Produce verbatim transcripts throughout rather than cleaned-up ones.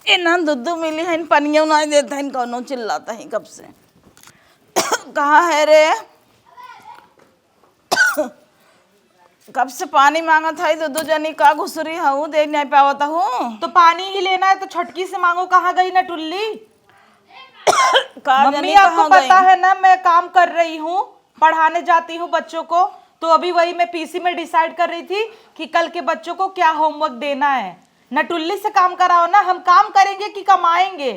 इन्हन दुद्दू मिली है, इन पनियो ना देता है, कौनो चिल्लाता है कब से। कहाँ है रे? कब से पानी मांगत है, दुद्दू जनी का घुसरी हूँ, दे नहीं पावत हूँ। तो पानी ही लेना है तो छोटकी से मांगो, कहाँ गई नटुल्ली? का मम्मी, जाने आपको कहाँ पता गई? है ना, मैं काम कर रही हूँ, पढ़ाने जाती हूँ बच्चों को, तो अभी वही मैं पीसी में डिसाइड कर रही थी कि कल के बच्चों को क्या होमवर्क देना है। नटुल्ली से काम कराओ ना, हम काम करेंगे कि कमाएंगे?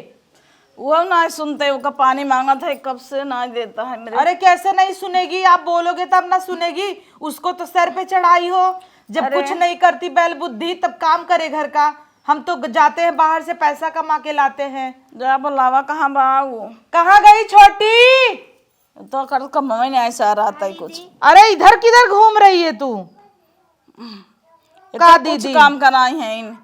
वो ना सुनते, वो का पानी मांगत है, कब से ना देता है मेरे। अरे, कैसे नहीं सुनेगी? आप बोलोगे तब ना सुनेगी। उसको तो सर पे चढ़ाई हो, जब अरे। कुछ नहीं करती बैल बुद्धि, तब काम करे घर का। हम तो ग-, जाते हैं बाहर से, पैसा कमा के लाते हैं। जा बुलावा, कहाँ बा वो? कहाँ गई छोटी? तो कर कमावे नहीं, ऐसा रहता है कुछ। अरे, इधर किधर घूम रही है तू? ये का तो कुछ दीदी? काम कराई है इन।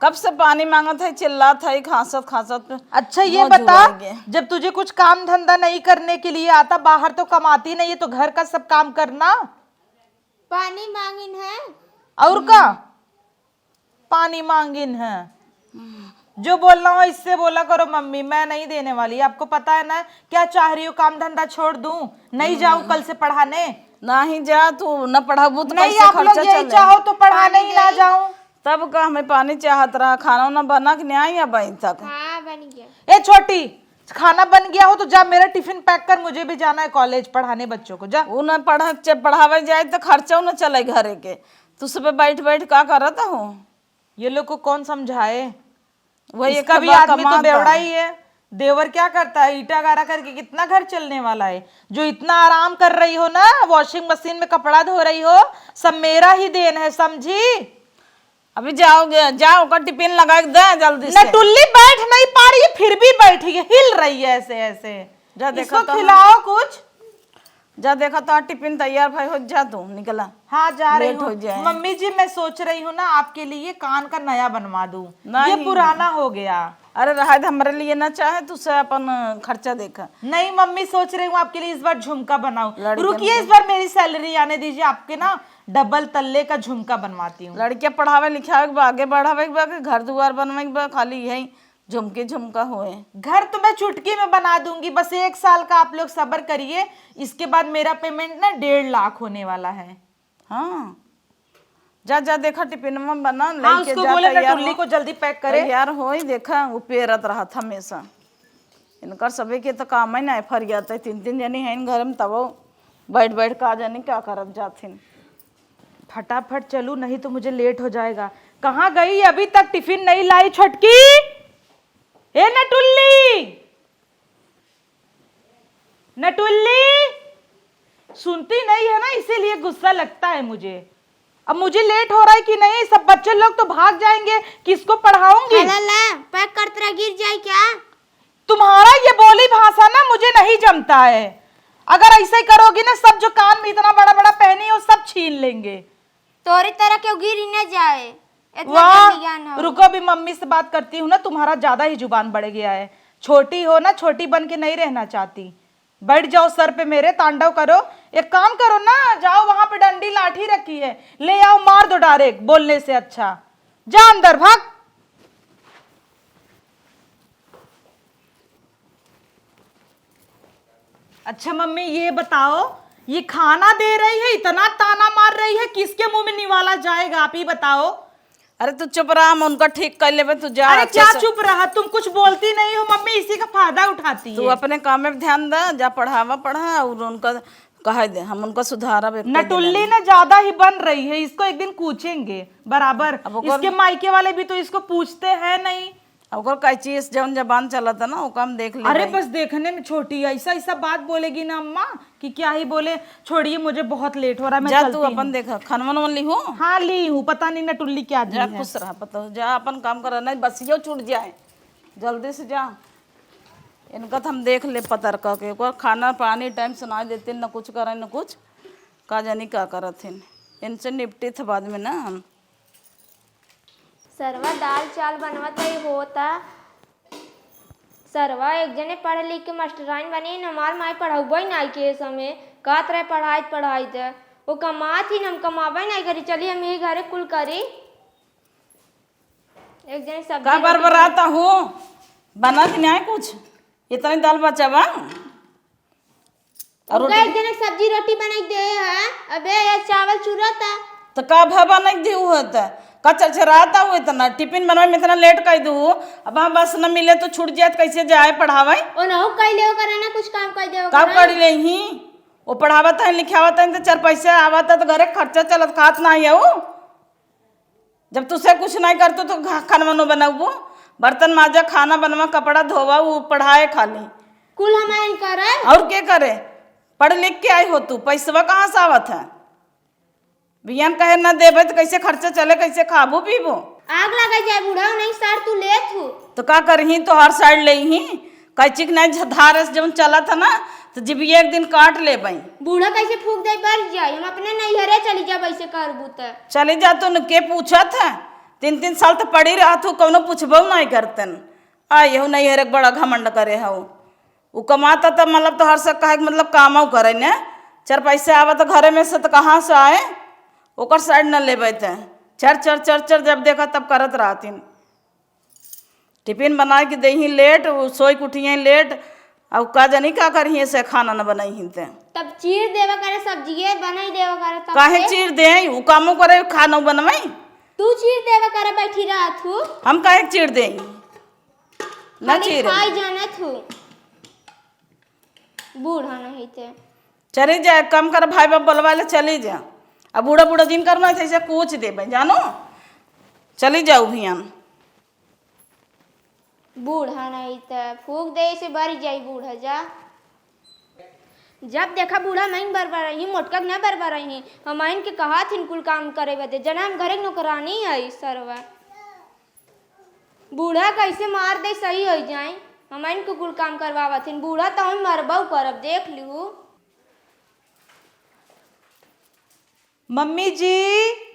कब से पानी मांगत है, चिल्लात है, खांसत खांसत। अच्छा, ये मुंह बता, जुआएंगे। जब तुझे कुछ काम धंधा नहीं करने के लिए आता, बाहर तो कमाती नहीं है, तो घर का सब काम करना। पानी मांगिन है। और का? पानी मांगिन है। जो बोलना हो, इससे बोला करो मम्मी, मैं नहीं देने वाली। आपको पता है ना, क्या चाह रही हो, काम धंधा छोड़ दूं, नहीं जाऊं कल से पढ़ाने? नहीं जा, तू न पढ़ाबू तो नहीं, कैसे आप लोग खर्चा यही चले? चाहो तो पढ़ाने ही ना जाऊं। तब का हमें पानी चाहत रहा, खाना उना बना के नहीं आई अबहीं तक। हाँ, बन गया। ए छोटी, खाना बन गया हो तो जा, मेरा टिफिन पैक कर, मुझे भी जाना है कॉलेज पढ़ाने बच्चों को, जा। वो न पढ़ा, च-, पढ़ावे जाए तो खर्चा न चले घरे के। तू सुबह बैठ बैठ का करत हो? ये लोग को कौन समझाए? वही एक इसका भी बा आदमी तो कमाता। बेवड़ा ही है। देवर क्या करता है, ईटा गारा करके कितना घर चलने वाला है? जो इतना आराम कर रही हो ना, वॉशिंग मशीन में कपड़ा धो रही हो, सब मेरा ही देन है, समझी? अभी जाओगे, जाओ, ओकर टिफिन लगा के दे जल्दी से। नटुल्ली बैठ नहीं पा रही है, फिर भी बैठी है, हिल रही है ऐसे ऐसे। जा देखा इसको तो खिलाओ कुछ। जा देखा तो टिफिन तैयार भाई हो, जा तू निकला। हाँ, जा रही लेट हूँ। हो जाए। मम्मी जी, मैं सोच रही हूँ ना, आपके लिए कान का नया बनवा दूँ। नहीं। ये पुराना हो गया। अरे रहा दे, हमारे लिए ना चाहे, तू से अपन खर्चा देखा। नहीं मम्मी, सोच रही हूँ आपके लिए इस बार झुमका बनाऊँ। लड़कियन रुकिए, के इस बार मेरी सैलरी आने दीजिए, आपके ना डबल तल्ले का झुमका बनवाती हूँ। लड़कियाँ पढ़ावे लिखावे के बा, आगे बढ़ावे के बा, कि घर दुआर बनवे के बा, खाली यही झुमके झुमका होए। घर तो मैं चुटकी में बना दूंगी, बस एक साल का आप लोग सब्र करिए, इसके बाद मेरा पेमेंट ना डेढ़ लाख होने वाला है। हाँ, जा जा, देखा टिफिन में बना हाँ, लेके उसको जा, बोले ना तैयार टुल्ली हो। को जल्दी पैक करे। तैयार होई, देखा वो पेरत रहत हमेशा। इनकर सभी के तो काम ही ना फरियात है, तीन तीन जनी हैं घर में, तब बैठ बैठ का जानी क्या करत जाथिन। फटाफट चलू, नहीं तो मुझे लेट हो जाएगा। कहाँ गई, अभी तक टिफिन नहीं लाई छोटकी? ए नटुल्ली, नटुल्ली, सुनती नहीं है ना, इसीलिए गुस्सा लगता है मुझे। अब मुझे लेट हो रहा है कि नहीं, सब बच्चे लोग तो भाग जाएंगे, किसको पढ़ाऊंगी? हाला ला, पैक करत रहा, गिर जाए क्या? तुम्हारा ये बोली भाषा ना मुझे नहीं जमता है। अगर ऐसे ही करोगी ना, सब जो कान में इतना बड़ा बड़ा पहनी हो, सब छीन लेंगे। तोरी तरह केहू गिर ही न जाए, इतना वाह, जल्दी ज्ञान हो। रुको, अभी मम्मी से बात करती हूँ ना, तुम्हारा ज्यादा ही जुबान बढ़ गया है। छोटी हो ना, छोटी बन के नहीं रहना चाहती। बैठ जाओ सर पे मेरे, तांडव करो। एक काम करो ना, जाओ वहां पे डंडी लाठी रखी है, ले आओ, मार दो डायरेक्ट, बोलने से अच्छा। जा अंदर भाग। अच्छा मम्मी, ये बताओ, ये खाना दे रही है, इतना ताना मार रही है, किसके मुंह में निवाला जाएगा, आप ही बताओ। अरे तू चुप रहा, हम उनका ठीक कर लेबे, तू जा अरे अच्छे क्या से। चुप रहा, तुम कुछ बोलती नहीं हो मम्मी, इसी का फायदा उठाती तू है। अपने काम में ध्यान दे, जा पढ़ावा पढ़ा और उनका कहे दे, हम उनका सुधारब एक नटुल्ली ना ज्यादा ही बन रही है, इसको एक दिन कूचेंगे बराबर। अब ओकर इसके मायके वाले भी तो इसको पूछते हैं नहीं। अब ओकर कैची से जौन जबान चलत है ना, ओका हम देख लेबे। अरे बस देखने में छोटी है, ऐसा ऐसा बात बोलेगी ना अम्मा कि क्या ही बोले। छोड़िए, मुझे बहुत लेट हो रहा है, मैं जा चलती तू हूँ। अपन देख, खनवन वन ली हूँ। हाँ ली हूँ, पता नहीं नटुल्ली क्या दी जा है। खुश रहा, पता हो, जा अपन काम कर, नहीं बसियो छूट जाए, जल्दी से जा। इनका तो हम देख ले पतर क के, ओकर खाना पानी टाइम से ना देते, न कुछ करे न कुछ, का जानी का करत हिन। इनसे निपटी थे बाद में ना हम। सरवा दाल चाल बनवत है होता। सरवा एक जने पढ़ लिख के मास्टराइन बनी, हमार माई पढ़ौबे नाई के समय, कहत रहे पढ़ाई पढ़ाई त वो कमात ही, हम कमाबे नाई करी, चली हम यही घरे कुल करी। एक जने सब्जी का रोटी बरबराता हो? बना कि नहीं कुछ? इतना ही दाल बचा बा? और उनका रोटी एक जने सब्जी रोटी बनाई दे है। अबे, ये चावल चुरता। तो का भा बनाई दे हुआ था? का चरचराता हुआ इतना? टिफिन बनवाए में इतना लेट कर दू। अब हम बस न मिले तो छूट जाए, तो कैसे जाए पढ़ावे? ओनहु कई लेव करे ना, कुछ काम कई देव का करे। कर ले ही? वो पढ़ावत है, लिखावत है, तो चार पैसा आवत है, तो घरे खर्चा चलत खात ना है वो। जब तुसे कुछ नहीं करतो तो खा-, खाना बनो बनाबो, बर्तन माजा, खाना बनवा, कपड़ा धोवा, वो पढ़ाए खाली। कुल हमारे करे। और के करे? पढ़ लिख के आई हो तू, पैसवा कहाँ से आवत है? बिहान कहे ना देबे तो कैसे खर्चा चले, कैसे खाबो पीबो? आग लगा जाए बूढ़ा, नहीं सार तू लेत हो। तो का करही, तो हर साइड ले ही। कैची के नहीं झ-, धारस जौन चलत है ना, तो जिबिया एक दिन काट लेबई। बूढ़ा कैसे फूक दे, बर जाई, हम अपने नैहरे चली जाब, ऐसे करबू त। चली जा, तो न के पूछत है? तीन तीन साल तो पड़ी रहत हो, कौनो पूछबो नहीं करतन। आ, यहू नैहरे के बड़ा घमंड करे हऊ। उ कमाता त मतलब तोहर से कहे के मतलब कामो करे ने, चार पैसे आवत घरे में से त कहाँ से आए? ओकर साइड न लेबे ते। चर चर चर चर जब देखा तब करत रहतिन। टिफिन बनाए के देही लेट, उ सोई के उठिए लेट, अउ का जानी का करिए से खाना न बनइही ते। तब चीर देवा करे, सब्जिए बनाई देवा करे तब काहे से। चीर दे? उ कामो करे, खाना बनवाई। तू चीर देवा करे, बैठी रहत हूँ। हम काहे चीर दे? ना खाली चीर। खाई जानत हूँ। बूढ़ा नहीं ते। चली जा, कम कर, भाई बाप बोलवा ले, चली जा। अब बूढ़ा बूढ़ा जिन करना, जैसे कूच देबे, जानो? चली जाओ भियान। बूढ़ा नहीं ते, फूक दे से बरी जाई बूढ़ा जा। जब देखा बूढ़ा मइन बरबरही, मोटका के ना बरबरही। हम आइन के कहा थिन कुल काम करे बदे, जना हम घरे के नौकरानी है सरवा। बूढ़ा कैसे मार दे, सही हो जाए। हम इनको कुल काम करवावत हन। बूढ़ा तो हम मरबऊ करब, देख लिहू। मम्मी जी,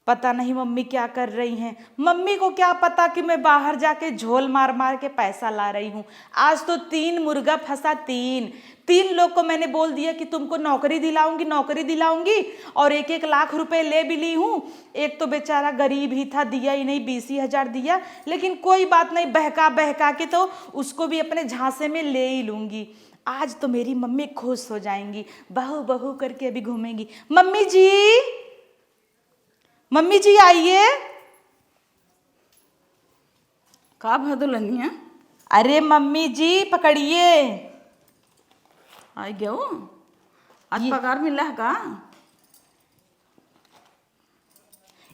पता नहीं मम्मी क्या कर रही हैं। मम्मी को क्या पता कि मैं बाहर जाके झोल मार मार के पैसा ला रही हूँ। आज तो तीन मुर्गा फंसा, तीन। तीन लोग को मैंने बोल दिया कि तुमको नौकरी दिलाऊंगी, नौकरी दिलाऊंगी, और एक एक लाख रुपए ले भी ली हूँ। एक तो बेचारा गरीब ही था, दिया ही नहीं, बीस ही हजार दिया, लेकिन कोई बात नहीं, बहका बहका के तो उसको भी अपने झांसे में ले ही लूंगी। आज तो मेरी मम्मी खुश हो जाएंगी, बहू बहू करके अभी घूमेंगी। मम्मी जी, मम्मी जी आइए। का भा दुल्हनिया? अरे मम्मी जी, पकड़िए। आई गयो? आज ये पगार मिला है का?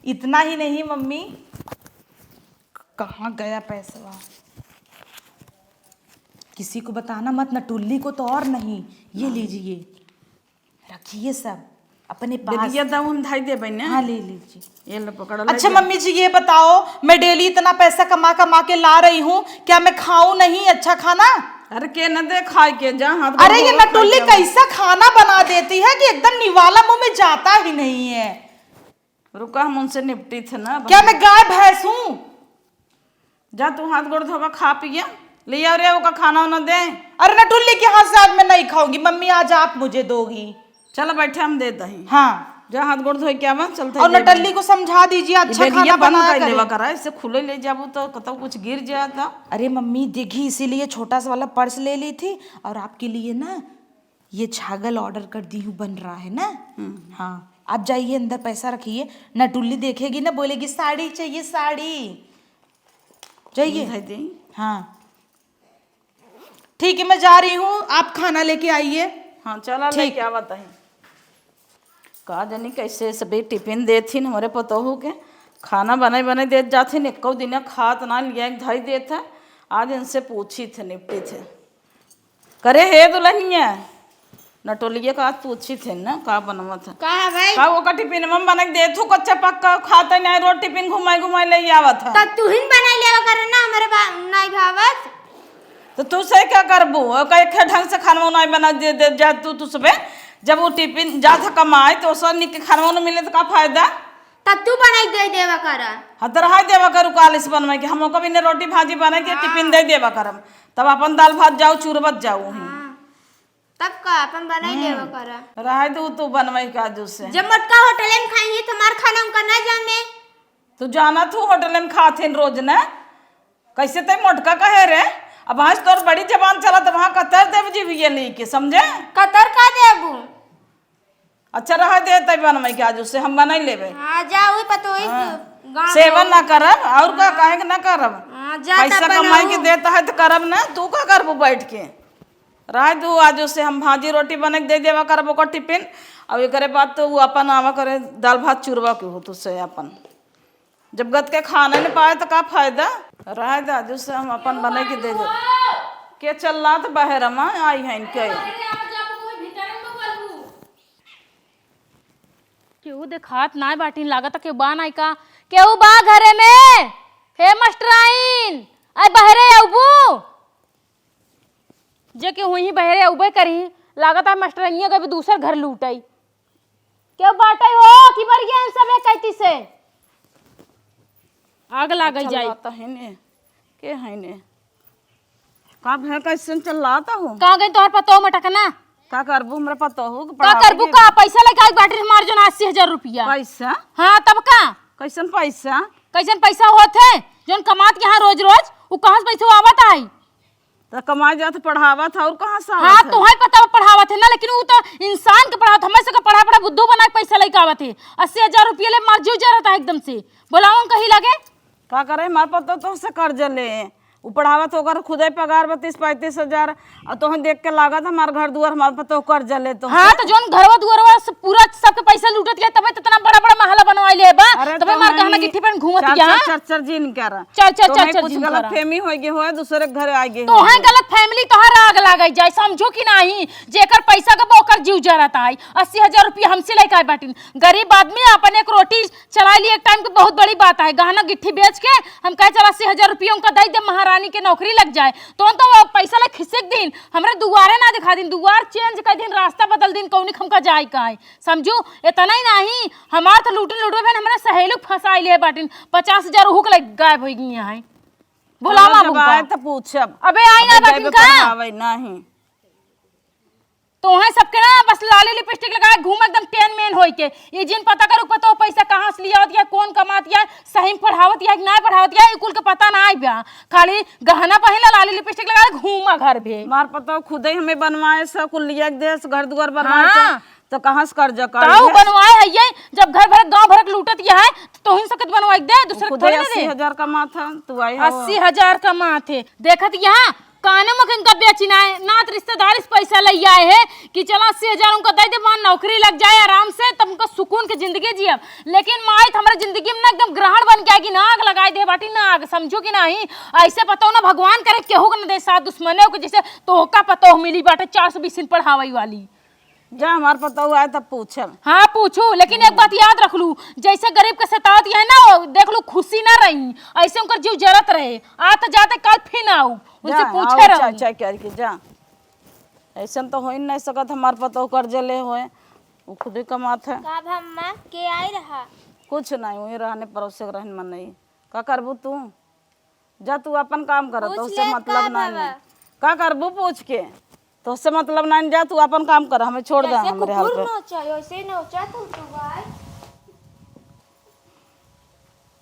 इतना ही नहीं मम्मी, कहाँ गया पैसवा? किसी को बताना मत, नटुल्ली को तो और नहीं। ये लीजिए। रखिए सब अपने पास। बेटिया, दउन धाई देबै ने। हाँ, ले लीजिए। ये लो, पकड़ लो, अच्छा ले। मम्मी जी, ये बताओ, मैं डेली इतना पैसा कमा कमा के ला रही हूँ, क्या मैं खाऊं नहीं अच्छा खाना? अरे, के न दे खाए के, जा हाथ अरे, गोड़ ये धो, नटुल्ली खा के। कैसा खाना बना देती है कि एकदम निवाला मुंह में जाता ही नहीं है। रुका, हम उनसे निपटी थे ना। क्या मैं गाय भैंस हूँ? जा तू हाथ गोड़ धोवा, खा पिया, ले आओ रे, ओका खाना वाना दे। अरे नटुल्ली के हाथ से आज मैं नहीं खाऊंगी मम्मी, आज आप मुझे दोगी। चल बैठे, हम दे दही। हाँ। जा हाथ गोड़ धोए के आवा, चलते और दे नटुल्ली दही। को समझा दीजिए, ये अच्छा बेलिया खाना बंद बनाया कर करे। लेवा करा, इसे खुले ले जाबू तो कतौ कुछ गिर जाता। अरे मम्मी देखी, इसीलिए छोटा सा वाला पर्स ले ली थी और आपके लिए ना ये छागल ऑर्डर कर दी हूँ, बन रहा है ना। हम्म। हाँ, आप जाइए अंदर पैसा रखिए, नटुल्ली देखेगी ना, बोलेगी साड़ी चाहिए साड़ी। जाइए। धर दे। हाँ। ठीक है, मैं जा रही हूँ, आप खाना लेके आइए। हाँ, चला ठीक। लेके आवत है। का जानी कैसे सबे टिफिन देथिन हमरे पतोहू के, खाना बने बने देत जाथिन, एको दिना खात ना, लिया के धई देत है। आज इनसे पूछी थे, निपटी थे। करे हे दुल्हनिया, नटोलिया का आज पूछी थे ना, का बनवत है? का है भाई? का ओका टिफिन में बना के देथू, कच्चा पक्का खाते नहीं, रोज टिफिन घुमाई घुमाई ले आवत है। तब तू ही बनाई लेवा करे ना, हमरे बा-, नहीं भावत। तो तू से क्या करबू? ओका एक ढंग से खाना नहीं बना दे, दे जा तू, तू सबे जब वो टिफिन जात है कमाए, तो ओसा निक के खाना न मिले, तो का फायदा? तब तू बनाई दे देवा करा। हाँ, तो रहाई देवा करू कालिस बनवाई के, हम ओका बिना रोटी भाजी बना के हाँ। टिफिन दे देवा करम, तब अपन दाल भात जाओ, चूरबत जाओ ही। हाँ। तब का अपन बनाई हम्म। लेवा करा। रहाई दे, तू बनवाई काजू से। जब मोटका होटल में खाई है, तो हमार खाना उनका ना जाने। तू जानत हूँ होटल में खाथिन रोज न, कैसे तै मोटका कहे रे? अब आज तोर बड़ी जबान चलत, वहाँ कतर देव जी भी ये लेके, समझे? कतर का देबू? अच्छा रहे दे तै बनवाई के, आज उससे हम बनाई लेबे। हाँ, जा वही पतोही हाँ। गाँव सेवन में। ना करब, और का हाँ। काहे के ना करब? हाँ, जा पैसा तब कमाई के बनाऊ। देता है तो करब ना, तू का करबू बैठ के? रहे दू, आज उससे हम भाजी रोटी बने के दे देवा करब ओकर टिफिन, और एकरे बाद तो वो अपन आवा करे दाल भात चूरवा के हो तुझसे अपन। जब गत के खाने न पाए तो का फायदा? रहे दे, आज उससे हम अपन बने के दे दे। के चल रहा तो बाहर हम आई हैं इनके। केहू देखात नाय बाटिन, लागत केहू बा नाय का? केहू बा घरे में? हे मास्टराइन, आय बहरे अउबू? जे केहू ही बहरे अउबे करी, लागत है मास्टरनिया के भी दूसर घर लूटई। केहू बाटई हो कि मर गया इन सब एक कैती से? आग लागल अच्छा जाई। लागत है ने। के है ने? का भे, कैसन चिल्लात हो? का गई तोहर पतोह मटकना? का करबू हमरा पतोह के का पढ़ावे करबू के? का? पैसा लेके आई बाटी हमार जोन अस्सी हजार रुपया। पैसा? हाँ, तब का? कैसन पैसा? कैसन पैसा होत है? जोन कमात यहाँ रोज रोज, उ कहाँ से पैसा आवत आई? त कमाए जात पढ़ावत है, और कहाँ से हाँ, आवत है? तोहई पता पढ़ावत है ना, लेकिन उ तो इंसान के पढ़ावत, हमें से का पढ़ा पढ़ा बुद्धू बना के पैसा लेके आवत है। अस्सी हजार रुपया ले मार जीव जरत है एकदम से। बोलावन कहीं लगे? का करे, हमार पतोह तोहसे कर्ज ले, उ पढ़ावत ओकर खुदे पगार बत्तीस पैंतीस हजार, और तोहन देख के लागत हमार घर दुआर हमार पतोह कर्ज ले तो। हाँ, तो जोन घरवा दुआरवा से पूरा सबके पैसा लूटत गया, तबे तो इतना बड़ा बड़ा महला बनवाई ले बा, अरे तबे हमार तोहन गहना गिट्टी पहन घूमत चार गया, चार हाँ? चार चार जिन कर। चार चार तोहन चार चार कुछ जिन कर। गलतफहमी हो गई हो, दूसरे के घर आ गए हो। तोहन गलत फैमिली तोहर आग लागे जाए, समझो कि नहीं? जेकर पैसा का ओकर जीव जरत आई, अस्सी हजार रुपया हमसे लेके आए बाटिन, गरीब आदमी अपन एक रोटी चला ली एक टाइम के बहुत बड़ी बात है। गहना गिट्टी बेच के हम कहे चला अस्सी हजार रुपया उनका दे दे, महारानी के नौकरी लग जाए। तो हम तो वो पैसा ले खिसक दिन, हमरे दुआरे ना दिखा दिन, दुआर चेंज कर दिन, रास्ता बदल दिन, कौनी हमका जाए का है। समझू, इतना ही नहीं, हमार तो लूटन लूटबे बहन, हमरा सहेलू फंसाई ले बाटिन, पचास हजार उहू के लग गायब हो गई है। बोलावा चलो, जब उनका। आए तो पूछब। अबे आई ना अबे बाटिन जैबे का? पढ़ावे नहीं। तोहे सबके ना बस लाली लिपस्टिक लगाए घूम एकदम टेन मेन होई के। ये जिन पता करू पता हो पैसा कहाँ से लिया होती है, कौन कमाती है, सही में पढ़ावती है कि ना पढ़ावती है, ये कुल के पता ना आई बा। खाली गहना पहिला, लाली लिपस्टिक लगाए घूमा घर भे। मार पता हो खुदे हमें बनवाए सब कुल लिया के देस, घर दुआर बनवाए हाँ। सब। तो कहाँ से कर्जा कर ताऊ लिया? बनवाए है ये, जब घर भर गाँव भर के लूटत यह है, तो तोहिन सकत बनवाए दे, दूसरे खुदे थोड़े ना दे। अस्सी हजार कमात है, तू आई हो। अस्सी हजार कमात है। देखत यहाँ कानम के इनका बेचिना है, नात रिश्तेदार से पैसा ले आए है कि चला अस्सी हजार उनका दे दे, वहाँ नौकरी लग जाए आराम से, तब उनका सुकून के जिंदगी जियब। लेकिन माई तो हमारे जिंदगी में ना एकदम ग्रहण बन के आएगी, ना आग लगाई दे बाटी, ना आग, समझो कि नहीं? ऐसे पतोह ना भगवान करे केहू के ना दे, साथ दुश्मने के जैसे तोहका पतोह मिली बाटे चार सौ बीस दिन पढ़ावई वाली। जा हमार पतोह आए तब पूछब। हाँ पूछू, लेकिन एक बात याद रख लू, जैसे गरीब के सतावत है ना, देख लू खुशी ना रही, ऐसे उनकर जीव जरत रहे, आत जाते कल फिर आऊ, उनसे जा, पूछे आओ, रहू। चाय, चाय करके जा। ऐसन तो हो ही नहीं सकत हमार पतोह कर्जे ले होए, वो खुद ही कमात है। का भम्मा के आई रहा? कुछ नहीं, वही रहने पड़ोसे के रहन मन नहीं। का करबू तू? जा तू अपन काम कर, पूछ तोहसे ले मतलब का नहीं। भवा? का करबू पूछ के? तोहसे मतलब नहीं, जा तू अपन काम कर, हमें छोड़ दे जैसे हमरे हाल कुकुर पे। नोचे, वैसे ही नोचा तू तो भाई।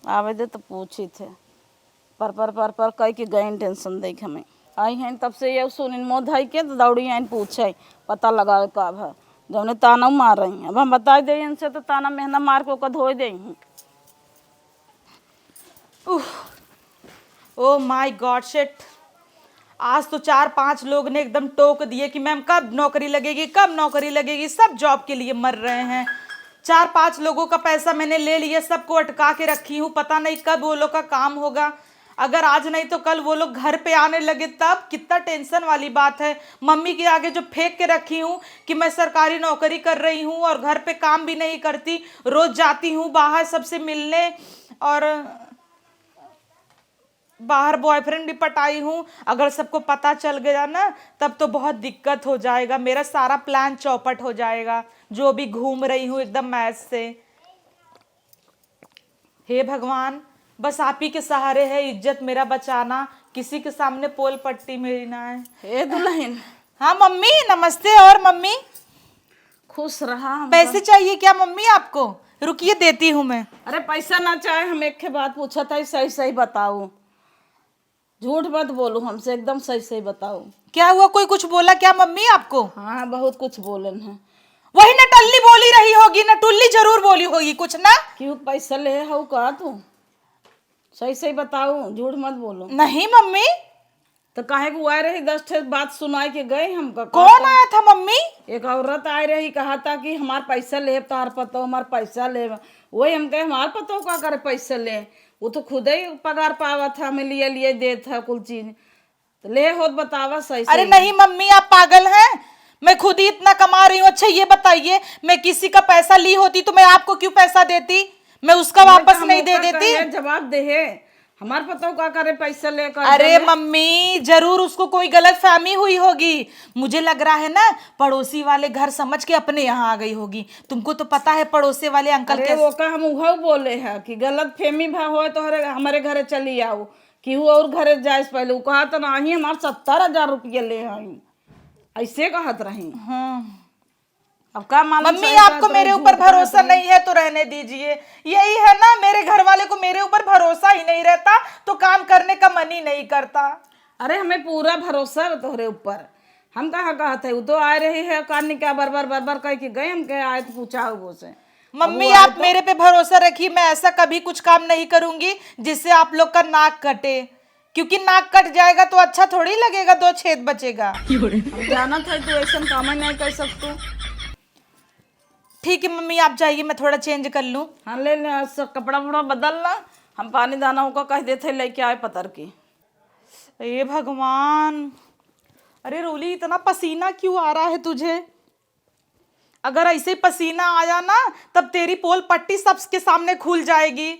आवे दे तो पूछी थे। पर, पर, पर, पर कह के गए टेंशन देख हमें। आई हैं तब से ये सुनिन मोह धई के तो दौड़ी आइन पूछे, पता लगावे का भा। जौने ताना मार रही हैं। अब हम बताई दे इनसे तो ताना मेहना मार के ओकर धोई दे ही। उफ, oh my God, shit। आज तो चार पांच लोग ने एकदम टोक दिए कि मैम कब नौकरी लगेगी, कब नौकरी लगेगी, सब जॉब के लिए मर रहे हैं। चार पांच लोगों का पैसा मैंने ले लिया, सबको अटका के रखी हूँ, पता नहीं कब वो लोग का काम होगा। अगर आज नहीं तो कल वो लोग घर पे आने लगे तब कितना टेंशन वाली बात है। मम्मी के आगे जो फेंक के रखी हूँ कि मैं सरकारी नौकरी कर रही हूँ और घर पे काम भी नहीं करती, रोज जाती हूँ बाहर सबसे मिलने और बाहर बॉयफ्रेंड भी पटाई हूँ। अगर सबको पता चल गया ना तब तो बहुत दिक्कत हो जाएगा, मेरा सारा प्लान चौपट हो जाएगा। जो भी घूम रही हूँ एकदम मैच से। हे भगवान, बस आप ही के सहारे है इज्जत मेरा बचाना, किसी के सामने पोल पट्टी मेरी ना है। हे दुल्हन। हाँ मम्मी, नमस्ते। और मम्मी? खुश रहा हमका। पैसे चाहिए क्या मम्मी आपको? रुकिए, देती हूँ मैं। अरे, पैसा ना चाहे, हम एक ठे बात पूछत है, सही सही बताओ, झूठ मत बोलो हमसे, एकदम सही सही बताओ। क्या हुआ, कोई कुछ बोला क्या मम्मी आपको? हाँ, बहुत कुछ बोलन है। वही नटल्ली बोली रही होगी, नटुल्ली जरूर बोली होगी कुछ ना। क्यों, पैसा ले हऊ का तू? सही सही बताओ, झूठ मत बोलो। नहीं मम्मी। तो काहे को आए रही, दस ठे बात सुनाए के गए हमका? कौन आया था मम्मी? एक औरत आए रही, कहा था कि हमार पैसा लेब, तोहार पतोह हमार पैसा लेब। वही हम कहे, हमार पतोह का करे पैसा ले, वो तो खुदे ही पगार पावत है, हमें लिए लिए देत है कुल चीज। तो ले होत बतावा सही अरे सही। नहीं मम्मी, आप पागल हैं? मैं खुद ही इतना कमा रही हूँ। अच्छा ये बताइए, मैं किसी का पैसा ली होती तो मैं आपको क्यों पैसा देती? मैं उसका मैं वापस तो नहीं दे मौका देती। कहे, जवाब दे है, हमार पतोह का करे पैसा लेकर अरे जब मम्मी, जरूर उसको कोई गलत फहमी हुई होगी। मुझे लग रहा है ना, पड़ोसी वाले घर समझ के अपने यहाँ आ गई होगी। तुमको तो पता है पड़ोसी वाले अंकल अरे के वो का हम उहव बोले है कि गलत फहमी भा होए तो हरे, हमारे घरे चली आओ, कि वो और घरे जाए से पहले वो कहा तो नहीं, हमार सत्तर हजार रुपये ले आई, ऐसे कहत रही। हाँ। अब का मालूम मम्मी, सही आपको कहत मेरे रही, ऊपर झूठ कहत भरोसा रही। नहीं है तो रहने दीजिए। यही है ना, मेरे घर वाले को मेरे ऊपर भरोसा ही नहीं रहता, तो काम करने का मन ही नहीं करता। अरे, हमें पूरा भरोसा है तोहरे ऊपर। हम कहाँ कहत है, वो तो आए रही है, कान क्या बर बर बर बर कह के गए, हम कहे आए तो पूछा हो से। अब मम्मी, वो आए आप तो मेरे पे भरोसा रखिए, मैं ऐसा कभी कुछ काम नहीं करूंगी जिससे आप लोग का नाक कटे, क्योंकि नाक कट जाएगा तो अच्छा थोड़ी लगेगा, दो छेद बचेगा। हम जानत है तू ऐसन काम नहीं कर सकतू। ठीक है मम्मी, आप जाइए, मैं थोड़ा चेंज कर लूँ। हाँ, ले ले, आज से कपड़ा वपड़ा बदल ला, हम पानी दाना ओका कह देते लेके आए पतर की। हे भगवान, अरे रोली, इतना पसीना क्यों आ रहा है तुझे? अगर ऐसे ही पसीना आया ना, तब तेरी पोल पट्टी सबके सामने खुल जाएगी।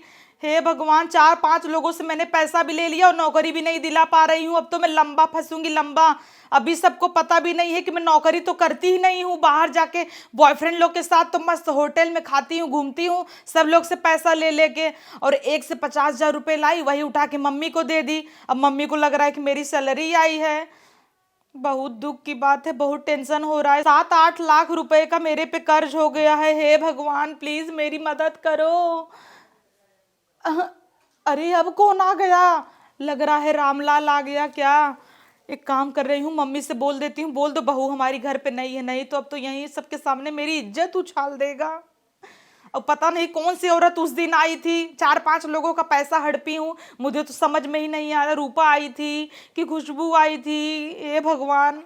हे भगवान, चार पांच लोगों से मैंने पैसा भी ले लिया और नौकरी भी नहीं दिला पा रही हूँ। अब तो मैं लंबा फंसूंगी, लंबा। अभी सबको पता भी नहीं है कि मैं नौकरी तो करती ही नहीं हूँ, बाहर जाके बॉयफ्रेंड लोग के साथ तो मस्त होटल में खाती हूँ, घूमती हूँ, सब लोग से पैसा ले लेके। और एक से पचास हजार रुपये लाई, वही उठा के मम्मी को दे दी। अब मम्मी को लग रहा है कि मेरी सैलरी आई है। बहुत दुख की बात है, बहुत टेंशन हो रहा है। सात आठ लाख रुपए का मेरे पे कर्ज हो गया है। हे भगवान, प्लीज मेरी मदद करो। अह, अरे, अब कौन आ गया? लग रहा है रामलाल आ गया क्या? एक काम कर रही हूँ, मम्मी से बोल देती हूँ, बोल दो बहू हमारी घर पे नहीं है, नहीं तो अब तो यहीं सबके सामने मेरी इज्जत उछाल देगा। और पता नहीं कौन सी औरत उस दिन आई थी, चार पांच लोगों का पैसा हड़पी हूँ, मुझे तो समझ में ही नहीं आया, रूपा आई थी कि खुशबू आई थी। ए भगवान,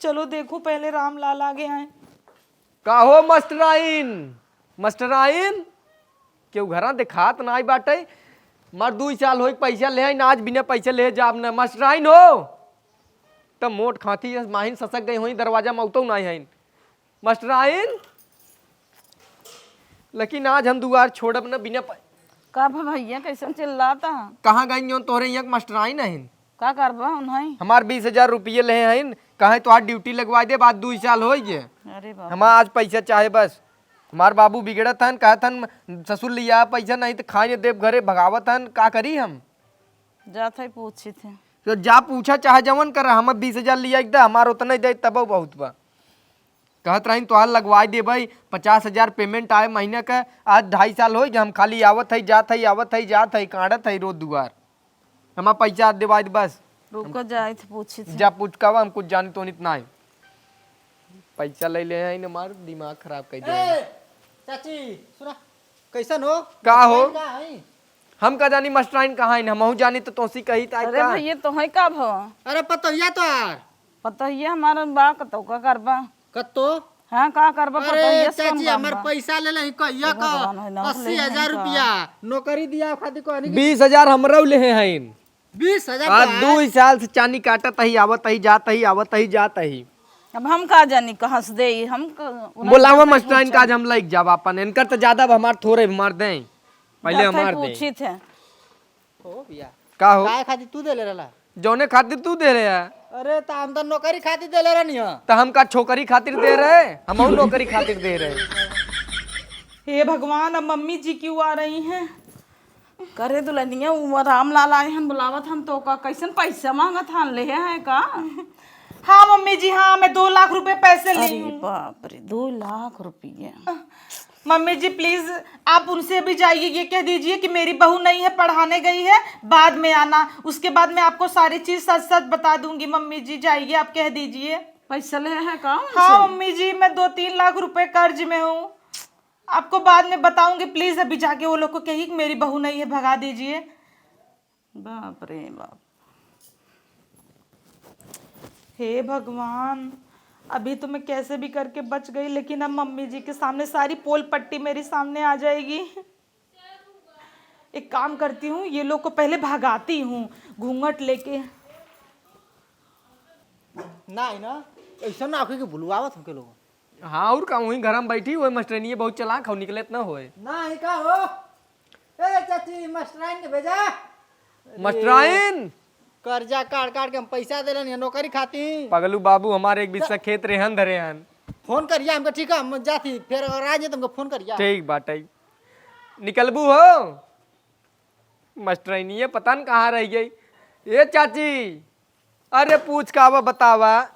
चलो देखो पहले रामलाल आगे आए। का हो मास्टराइन, मास्टराइन, केहू घरा देखात नाई बाटे। मार दुई साल होई पैसा ले आइन, आज बिना पैसा ले जाब न। मास्टराइन हो, त मोट खाती माहिन ससक गई होई, दरवाजा में उतौ नाई हइन। मास्टराइन, लेकिन आज हम दुआर छोड़ब न बिना प- का भा भैया, कैसन चिल्लाता? कहाँ गई जौन तोहरे यहाँ के मास्टराइन हइन? का करबा उन्हें? हमार बीस हजार रुपये ले हइन, कहे तोहार ड्यूटी लगवा दे, बाद दुई साल होई गए। अरे बाप। हमार आज पैसा चाहे बस। हमार बाबू बिगड़त हन, कहत हन ससुर लिया पैसा नहीं तो खाए न देब घरे, भगावत हन, का करी हम? जात है पूछित है। तो जा पूछा चाहे जवन कर, हम बीस हजार लिया एक दे, हमार उतना ही दे तबो बहुत बा। कहत रही तोहार लगवाई देबै, पचास हजार पेमेंट आए महीना का। आज ढाई साल होई गए, हम खाली आवत है जात है, आवत है जात है, काढ़त है रोज दुआर। हमार पैसा देवाई दे बस। रुको जाइत पूछित है। जा पूछ का बा, हम कुछ जानी तो नित ना है। पैसा ले ले हैं, हमार दिमाग खराब कर दे। ए, चाची, सुना। कैसन हो? का हो? का है? हम का जानी मास्टराइन कहाँ है, हमहू जानी तो तोसी कही ताई अरे का? भैया, तोहई का भवा? अरे पतोहिया तोहार। पतोहिया हमारा बा, कतौ का करबा? कत्तो? हाँ, का करबा? अरे पतोहिया से कौन चाची, काम हमार बा? पैसा ले लेही कहिया हे का? भगवान, है ना, अस्सी हजार ले लेही का? रुपया नौकरी दिया खातिर कहनी कि बीस हजार हमरौ लेहे हइन। बीस हजार आज का? दू साल से चानी काटत ही, आवत ही, जात ही, आवत ही, जात ही। अब हम का जानी कहाँ से देई, हम क-, उन्हें बोलावा जाते मास्टराइन पूछे। का आज हम लइक जाब आपन, इनकर तो ज्यादा अब हमार थोड़े मार दें, पहिले जाते हमार दें। पूछित है। ओ भैया। का हो? काय खातिर तू देले रहला? जौने खातिर तू देले है। अरे, त हम त नौकरी खातिर देले रहनी ह। त हम का छोकरी खातिर दे रहे? हमहू नौकरी खातिर दे रहे। हे भगवान, अब मम्मी जी क्यों आ रही हैं? करे दुल्हनिया, उ रामलाल आए हन, बुलावत हन तो का, कैसन पैसा मांगत हन, ले है का? हाँ मम्मी जी, हाँ, मैं दो लाख रुपए पैसे ली अरे हूँ। बाप रे, दो लाख रुपया। मम्मी जी, प्लीज, आप उनसे भी जाइए, ये कह दीजिए कि मेरी बहू नहीं है, पढ़ाने गई है, बाद में आना। उसके बाद मैं आपको सारी चीज सच सच बता दूंगी। मम्मी जी, जाइए, आप कह दीजिए। पैसा ले है का उनसे? हाँ मम्मी जी, मैं दो तीन लाख रुपए कर्ज में हूँ। आपको बाद में बताऊंगी, प्लीज अभी जाके वो लोग को कहिए कि मेरी बहू नहीं है, भगा दीजिए। बाप रे बाप। हे भगवान, अभी तो मैं कैसे भी करके बच गई, लेकिन अब मम्मी जी के सामने सारी पोल पट्टी मेरी सामने आ जाएगी। एक काम करती हूँ, ये लोग को पहले भगाती हूँ घूंघट लेके। नाही ना, ऐसा ना आके बुलवावत हमके लोग। हाँ, और का, वहीं घर में बैठी हुए मास्टरनिया बहुत चालाक हो, निकलत ना होए। नाही का हो? ए चाची, मास्टराइन के भेजा। मास्टराइन? कर्जा काट काट के हम पैसा देलन ये नौकरी खाती। पगलू बाबू, हमारे एक बिस्सा खेत रेहन धरे हन। फोन करिया हमके, ठीक है, हम जाती, फिर अगर आ जाए तो हमके फोन करिया। ठीक बाटे। निकलबू हो? मास्टरनिया पता न कहाँ रह गई। ए चाची, अरे पूछ का बा, बतावा।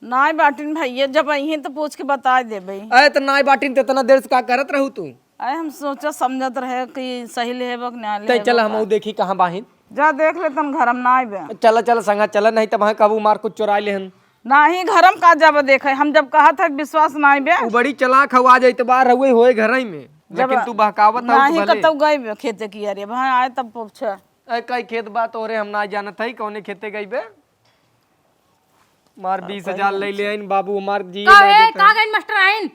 नाई बाटिन भैया, जब अइहीं तो पूछ के बताइ देबे। अरे त नाई बाटिन त इतना देर से का करत रहू तू? अरे हम सोचा समझत रहे कि सही लेबे कि ना लेबे। चला हम देखी कहाँ बाहिन। जा देख ले तन घर में नाई बे। चला चला संगा चला, नहीं त वहाँ कबू मार कुछ चोराइ लेहन। नाही, घरम का जब देखे, हम जब कहत है विश्वास नाही बे। उ बड़ी चालाक हौ, आज एतबार हउए होए घरई में, जब लेकिन तू बहकावत हौ नाही भले। कतौ गई बे खेते की, अरे भाई आए तब पूछे। ए, कई खेत बा तोरे, हम ना जानत हई कौने खेते गई बे। मार बीस हजार ले ले आइन बाबू, हमार जी का ले है, देत कहाँ हई। गइन मास्टराइन?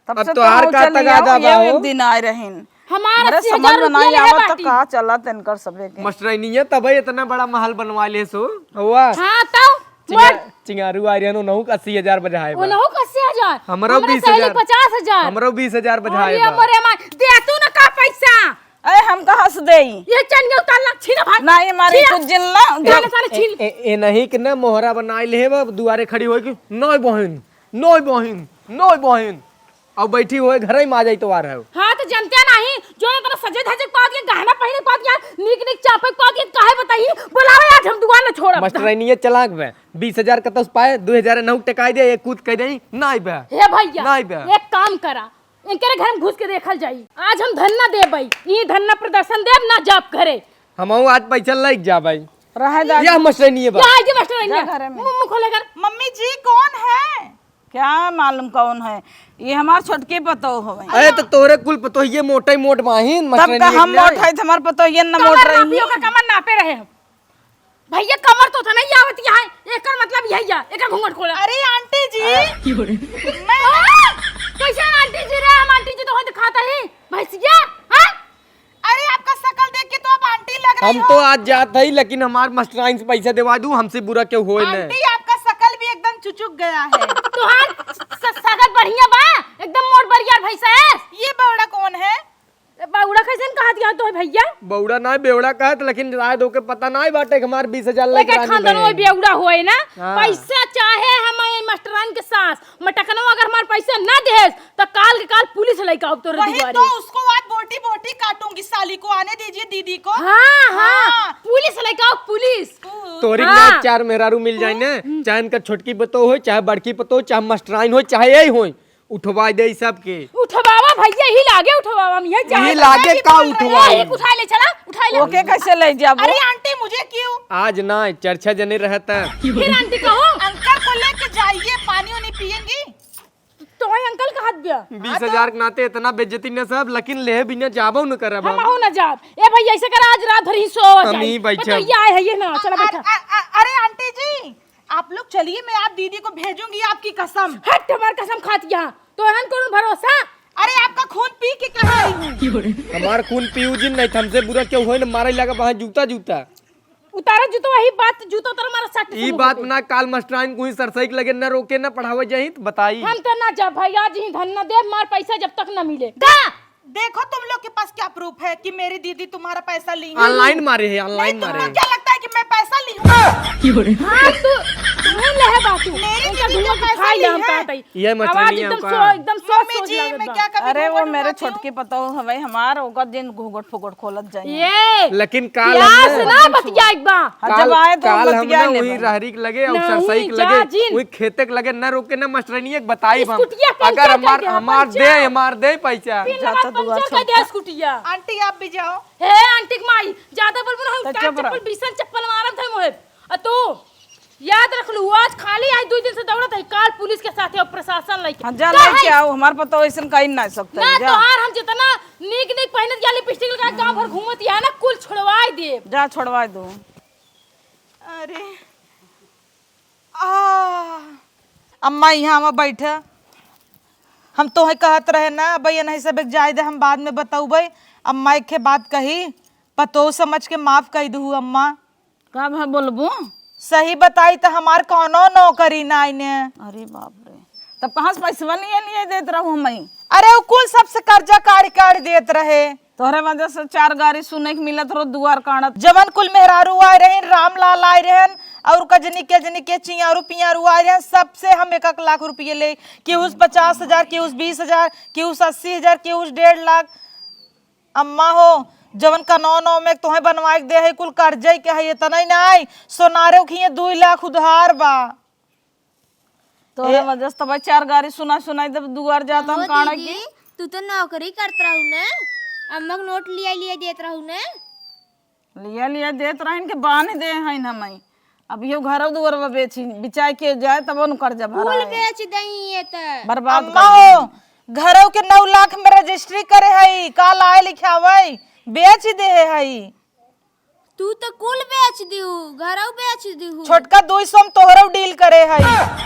तब अब से तोहार तो का चल तगादा गया, बा ये हो? एक दिन आए रहिन। हमार हमरे अस्सी हजार समझ में रुपया नाही ले आवत बाटी। का चलत इनकर सबे के। मास्टरनिया तबे इतना बड़ा महल बनवा ले सो। हुआ? हाँ, तो चिंगा-, मोर चिंगारू आ रहियन, उनहू का अस्सी हजार बजाए बा। उनहू का अस्सी हजार। हमरो हमरा बीस हजार। सहेली पचास हजार। हमरो बीस हजार बजाए अरे बा। मोरे माँ, दे तू ना का पैसा? अरे हम कहाँ से देई? ये चनिया उतार ला, छीन भाई। नाही, हमारे छीन। कुछ जिन ला, जाने साले छीन। ए, ए, ए, नहीं कि ना मोहरा बनाए ले बा, दुआरे खड़ी होई कि, "नहीं बहिन, नहीं बहिन, नहीं बहिन।" अब बैठी हुए घर ही में आ जाई तो आ रहे हो। हाँ, तो जनते नहीं, जो इतना सजे धजे के पावत, ये गहना पहने के पावत, यहाँ नीक नीक चापे के पावत, ये काहे बताई? बोलावे आज हम दुआर न छोड़ब। मास्टरनिया चालाक बे, बीस हजार कतौ से पाए, दो हजार नौ टेकाई दे, एक कूद कह दे, "नहीं बे।" हे भैया, नहीं बे। एक काम करा, इनके घर में घुस के देखल जाई। आज हम धरना देबै, ई धरना प्रदर्शन देब, ना जाब घरे। हमहू आज पैसा लइके जाबै। रहे दा। या मास्टरनिया बा। या, ये मास्टरनिया। जा घरे में। मुंह, मुंह खोले कर। मम्मी जी, कौन है? क्या मालूम कौन है? ये हमार छोटकी पतोह हवे। अरे तो तोहरे कुल पतोहिए मोटै मोट बाहिन, तब मास्टरनिया का हम के मोट नहीं। है, तो हमार पतोहिए न कमर मोट रही। नापियो का कमर नापे रहे हम। भैया, कमर तो उतना ही आवत यहाँ है, एकर मतलब यही है, एकर घूंघट खोला। अरे आंटी जी, अरे। मैं ना। कैसे आंटी जी रे? हम आंटी जी तो होते खाता ही भैंसिया, हाँ? अरे आपका शकल देख के तो आप आंटी लग रही हम हो। तो आज जात है, लेकिन हमार मास्टराइन से पैसा देवा दू, हमसे बुरा क्यों होए न। आंटी, आपका शकल भी एकदम चुचुक गया है। तोहार स-, शकल बढ़िया बा, एकदम मोट बरियार भैंसा है। ये बौड़ा कौन है? ए, बौड़ा कैसन कहत यहाँ तो है भैया? बौड़ा ना, बेवड़ा कहत, लेकिन राय दो के पता ना बाटे कि हमार बीस हजार लग एक रहा खानदान नहीं। वो बेवड़ा होए ना, हाँ। पैसा चाहे हम ये मास्टराइन के सास, मटकनो अगर हमार पैसा ना देहेस, त काल के काल पुलिस लेके आउब तोरे वही दुआरे। तो, उसको आज बोटी बोटी काटूंगी, साली को आने दीजिए दीदी को। हाँ, हाँ, हाँ। पुलिस लेके आउब, पुलिस। तोरी हाँ। ना चार मेहरारू मिल जाए ने, हम्म। चाहे इनका छोटकी पतोह होए, चाहे बड़की पतोह, चाहे मास्टराइन होए, चाहे यही होए, उठवा दे ई सबके। उठवावा भैया, ही लागे उठवावा, हम ये यही लागे का उठवावा? एक उठा ले, चला, उठा ले। ओके कैसे ले जाबो? अरे आंटी, मुझे क्यों? आज ना, चर्चा जने रहता। फिर आंटी कहो। अंकल को लेके जाइए, पानी उनी पियेंगी। तो वही अंकल कहत बिया। बीस हजार के नाते इतना बेइज्जती न सब, लेकिन ले बिना जाबो न करब हम हम। आहू न जाब। ए भैया, ऐसे कर, आज रात भर ही सो हम जाई। ही बैठब। तो ये आए है, ये ना, चला अ-, बैठा। अ-, अ-, अरे आंटी जी, आप लोग चलिए, मैं आप दीदी को भेजूंगी, आपकी कसम। हट, हमार कसम खात यहाँ। तोहन कौन भरोसा? अरे आपका खून पी के कह रही हूँ। हमार खून पीऊ जिन, नहीं तो हमसे बुरा क्यों होए न, मारे लगा वहाँ जूता जूता। उतारा जूता, वही बात, जूता उतारा, मारा सट से ई मुंह बात पे। ना, काल मास्टराइन को ही सरसई के लगे न रोके, न पढ़ावे जाही, त बताई। हम तो ना जा भाई, आज ही धन ना दे, मार पैसा जब तक ना मिले। का? देखो तुम लोग के पास क्या प्रूफ है कि मेरी दीदी तुम्हारा पैसा ली है? ऑनलाइन मारे है, ऑनलाइन नहीं, मारे तुमको है। क्या लगता है कि मैं पैसा ली हूँ? हाँ, तू, तू सुन ले है बातू। मेरी उनका दीदी धुआं का पैसा दिखाई ले हम नहीं है। कहत हई। ये मछली आवाज नहीं एकदम है सो, का? एकदम सो मम्मी सोच जी, लागत मैं बा। क्या कभी अरे, वो घूंघट मेरे फूंघट छोटकी पतोह हवे हमार, ओकर जिन घूंघट फूंघट खोलत जाई। ये लेकिन काल प्यास हमने ना बतिया एक बा। हाँ, जब काल, आए तो हम काल हमने बतिया वही लेबे। रहरी के लगे और नहीं, सरसई के जा लगे, जिन। वही खेते के लगे न रोके न मास्टरनिया के बताई हम। स्कूटिया पंचर अगर कर हमार, दे, हमार पंचर। दे, हमार दे पैसा। तीन जा बार तो दुआ पंचर कर छोड़। दे स्कूटिया। आंटी, आप भी जाओ। हे आंटी के माई, ज्यादा बोलबो ना, हम तो कान चुप रह। चप्पल, बीसन चप्पल मारब धई मोहे। आ तू याद रख लू, आज खाली आज दुई दिन से दौड़त है, काल पुलिस के साथे और प्रशासन लइके। हाँ, जा काहे? लइके आओ, हमार पतोह ऐसन कहीं ना सकता ना है, जा। तोहार हम जितना नीक नीक पहिनत या लिपस्टिक लगा के गाँव भर घूमत या ना, कुल छोड़वाई देब। जा छोड़वाई दो। अरे आ, अम्मा यहाँ में बैठे, हम तोहे कहत रहे ना, अब ये नहीं सब एक जाए दे, हम बाद में बतौबे। अम्मा एक बात कही, पतोह समझ के माफ कह दू अम्मा। का भा बोलबू? सही बताई त हमार कौनो नौकरी नाई ने। अरे बाप रे, तब कहाँ से पैसवा लिए लिए देत रहू हमें? अरे उ कुल सबसे कर्जा काढ़ काढ़ देत रहे। तोहरे वजह से चार गारी सुने के मिलत रहो दुआर काढ़त। जवन कुल मेहरारू आए रहे, रामलाल आए रहन और कजनी कजनी के चियारू पियारू आए रहन, सबसे हम एक एक लाख रुपये ले, केहू से पचास हजार, केहू से बीस हजार, केहू से अस्सी हजार, केहू से डेढ़ लाख। अम्मा हो, जवन कनौ नौ में तोहे बनवाए के दे है, कुल कर्जे के है, इतना ही ना आई, सोनारे खिए दुई लाख उधार बा। तोहरे ए- वजह से तब चार गारी सुना सुनाई, जब दुआर जात हम हो काढ़े दीदी, की। तू तो नौकरी करत रहू ने, अम्मा के नोट लिया लिया देत रहू ने। लिया लिया देत रहन के बांध दे हईन हमई। अब यो घरो दुआरवा बेची, बिचाए के जाए तब उन कर्जा कुल भराए। बेच दई ये त। बर्बाद अम्मा कर हो, देहन। घरो के नौ लाख में रजिस्ट्री करे हई, काल आए लिखावई, बेच दे हई। तू तो कुल बेच दिहू, घरऊ बेच दिहू। छोटका दुई सौ में तोहरऊ डील करे हई।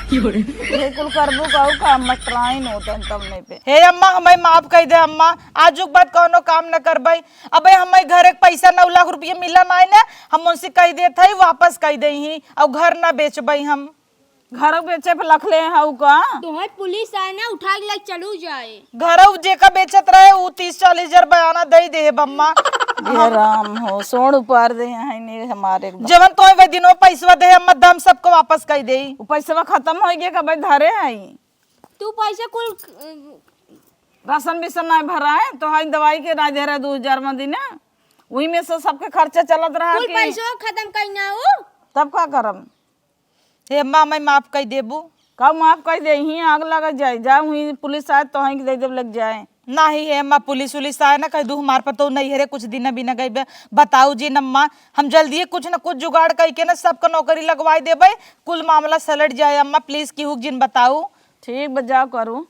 ये कुल करबू कहू का, मटराइन होतन तब नहीं पे। हे अम्मा, हमें माफ कह दे अम्मा, आजुक बाद कौनो काम न करबई। अबे हमें घर एक पैसा नौ लाख रुपये मिला नाई ने, हम उनसे कह देत हई वापस कह दे ही, और घर ना बेचबई हम। घर बेचे पे लखले हऊ का? तोहे पुलिस आए ना, उठा के लेके चलू जाए। घरऊ जेका बेचत रहे, उ तीस चालीस हजार बयाना दे दे हे बम्मा। हे राम हो, सोन उपार दे हैं ने हमारे एकदम। जवन तोहे वही दिनों पैसवा दे, अम्मा दम सबको वापस कर दे। उ पैसवा खत्म हो गया, कब धरे हैं? तू पैसा कुल राशन बिसन ना भरा है, तो है दवाई के ना दे रहे दो हजार में दिन, वही में से सबके खर्चा चलत रहा कुल कि पैसवा खत्म कहीं ना हो। तब का करम? हे अम्मा, हमें माफ कर देबू? का माफ कर दे, ही आग लग जाए, जा वहीं पुलिस आए तो हैं दे देब लग जाए। नाही हे अम्मा, पुलिस उलिस आए ना कह दू हमार पतोह नहीं हरे, कुछ दिन बिना गई बे। बताऊ जिन अम्मा, हम जल्दी कुछ न कुछ जुगाड़ करके ना सबका नौकरी लगवाई देबे, कुल मामला सलट जाए अम्मा, please केहू जिन बताऊ। ठीक बा, जाओ करू,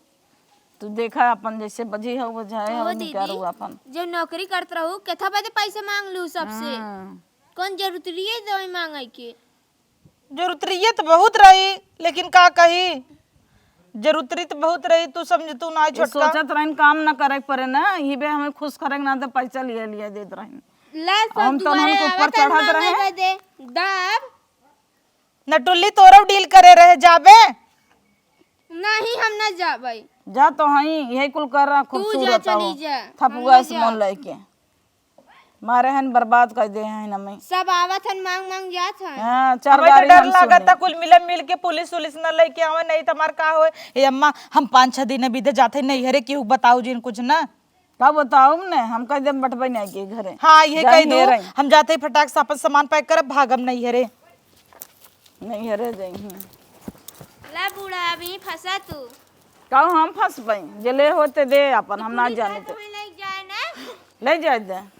तू देखा अपन जैसे बजी हो बुझाए हो ओ दीदी, करू अपन। जो नौकरी करत रहू, केथा बजे पैसा मांग लू सबसे? हाँ। कौन जरूरत रही है दवाई मांगे के? जरूरत रही है तो बहुत रही, लेकिन का कही, जरूरत रही तो बहुत रही, तू समझ तू ना ये छोटका। सोचत रहन काम ना करे के पड़े ना, यही बे हमें खुश करे के ना तो पैसा लिए लिए देत रहन। ला सब हम तो दुआरे हमको ऊपर आवत चढ़त मांगे रहे। बदे दाब। नटुल्ली तोरो डील करे रहे जाबे। नहीं, हम ना जाबे। जा तो हई, यही कुल कर रहा तू जा, खूबसूरत चली हो। जा। थपुआ हम ना से मन जा। लेके। मारे हन बर्बाद कर दे हैं हमें। सब आवत हन मांग मांग जात हन। हाँ, चार हमें तो गाड़ी डर हम लागत सुने। था कुल मिले मिल के पुलिस उलिस न लेके आवे, नहीं तो हमार का होए। ए अम्मा, हम पाँच छह दिन बीते जाते नहीं हरे, केहू बताऊ जिन कुछ ना। का बताऊ ने, हम कह देम बटबे नहीं के घरे। हाँ, ये जाए कह दो, नहीं रही। हम जाते ही फटाक से अपन सामान पैक करब, भागम नहीं हरे। नहीं हरे जाई। हम्म। ला बूढ़ा, अभी फंसा तू। का हम फंसबे? जे ले होते दे अपन, हम ना पुलिस जाने आए ते। तो हमें ले जाए ना। ले जाए दे।